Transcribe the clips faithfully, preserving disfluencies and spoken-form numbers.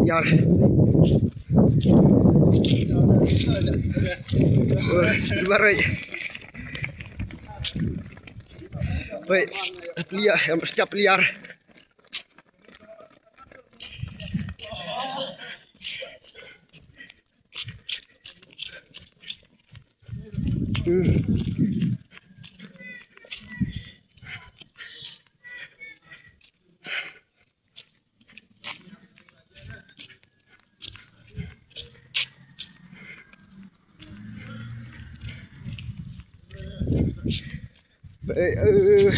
Yar. Barai. Wait, pliar, em, setiap pliar. Hmm. Eh, eh,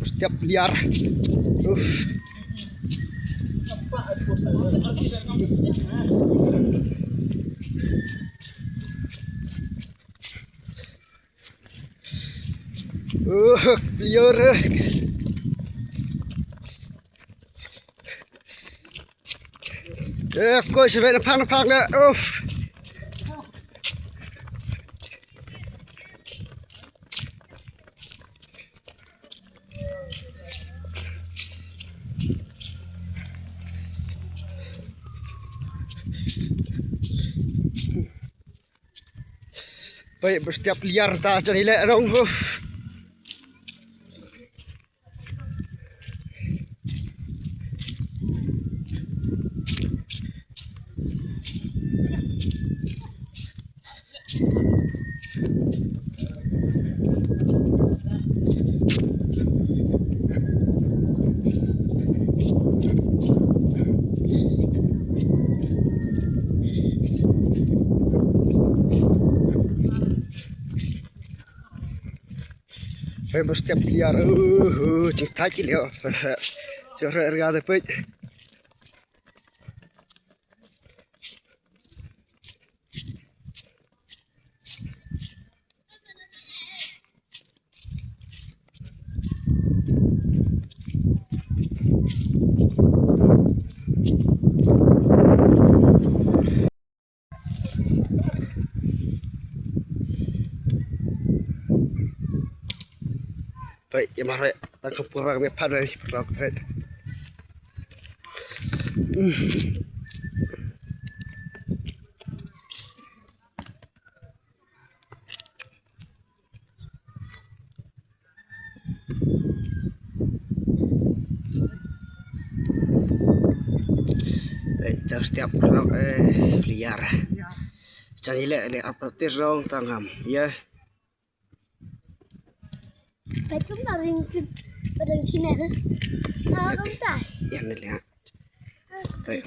setiap liar. Uff. Uh, liar. Eh, koi sha bai na phang na phang na. Uff. Bai, ba setiap liar ta jan ileh rong. Uff. Hei, ba setiap liar, uh, uh, jingthait ki leh. Jingthait rga de peit. Peit, ïa mar peit, tang ka por ba ka mih pat, peit, peit. Peit, tang setiap rok, eh, liar. Jan ileh, ileh apa tis rong tang ham, ïa. Peit kumta ring kut padang Cina tu. Ah, kumta. Ïa, ni lihat. Peit.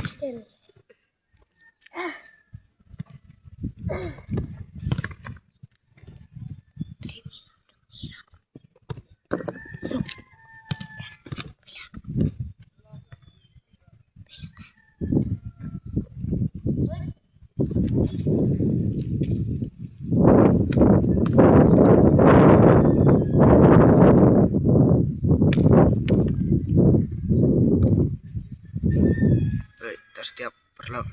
Peit, tang setiap paralok.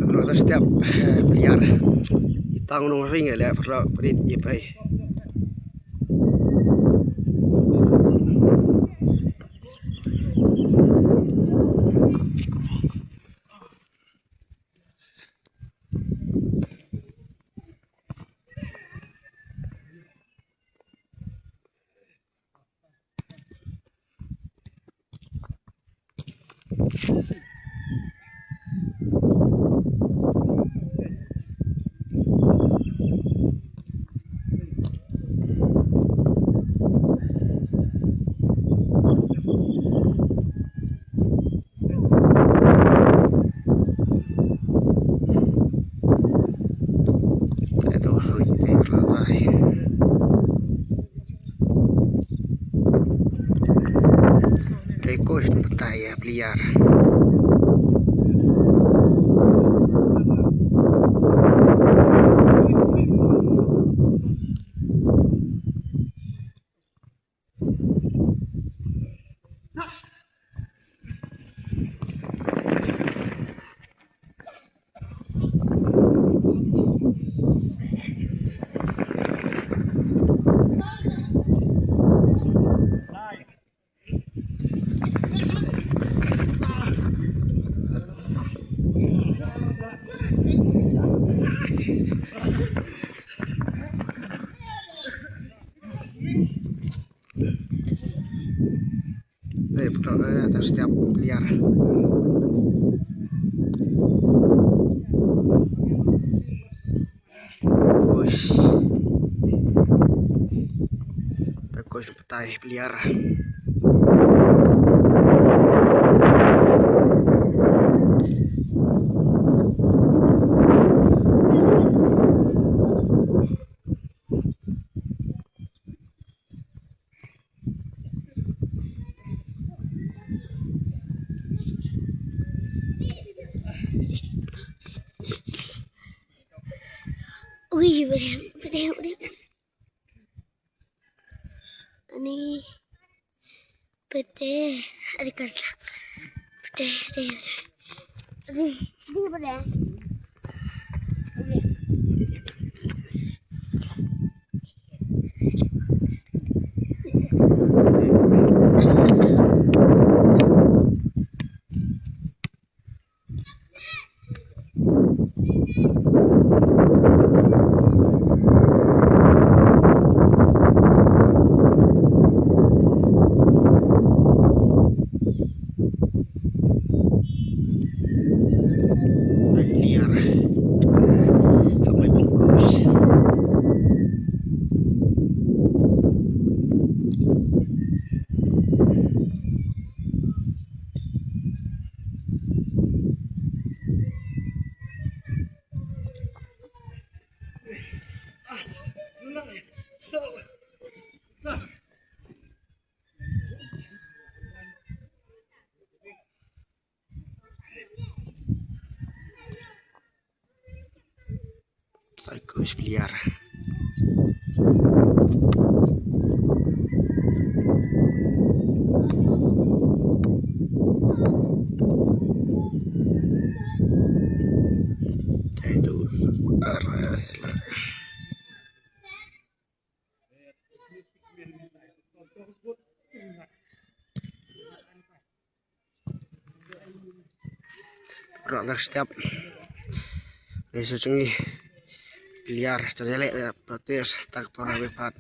Paralok, tang setiap, eh, pliar. Itang nong ring, eh, leh paralok, prit ïa pai. Ito, ito, ito, ito. Te coach na batai ïa player. Eh, putar, eh, atas setiap player. Coach. Te coach batai player. Ui, ui, ui, ui. Ani pete, ani karla. Pete, pete, pete. Ani, ani pete. Liar. Hap mai bungkus. Psycho player. Tadus. Rok dak step. Ni su chengi. Liar terjelek ya, patis tak para bepat.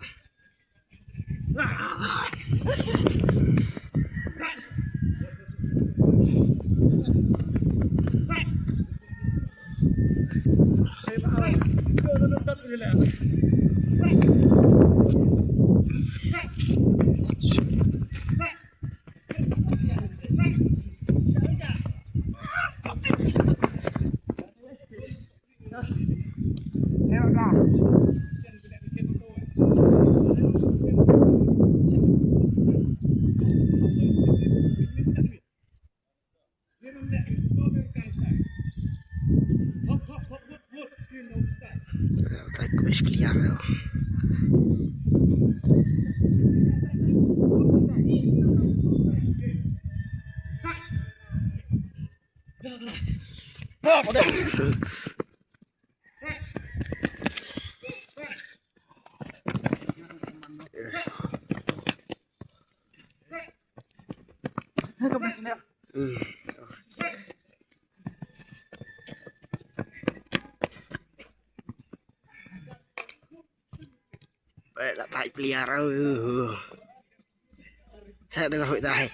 Takush player. Baik, tak tai player. Saya dengar hoi dai.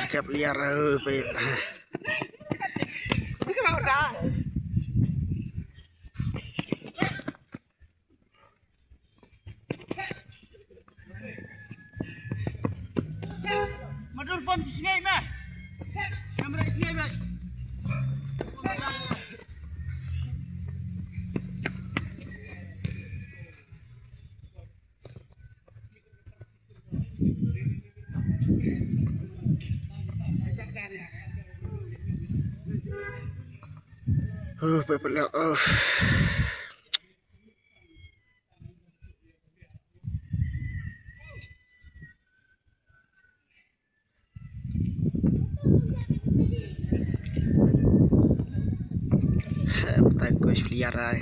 Step liar, eh, pe. Madur pom di sini, meh. Kamera di sini, meh. Oh, pepet lah. Oh. Batai kos liar ai.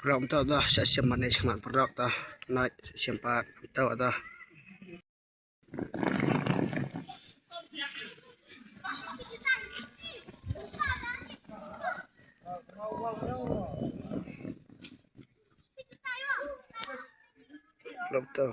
Pyrthei to da, sa shem mane shem pyrthei to, na shem pat to da. Pyrthei to.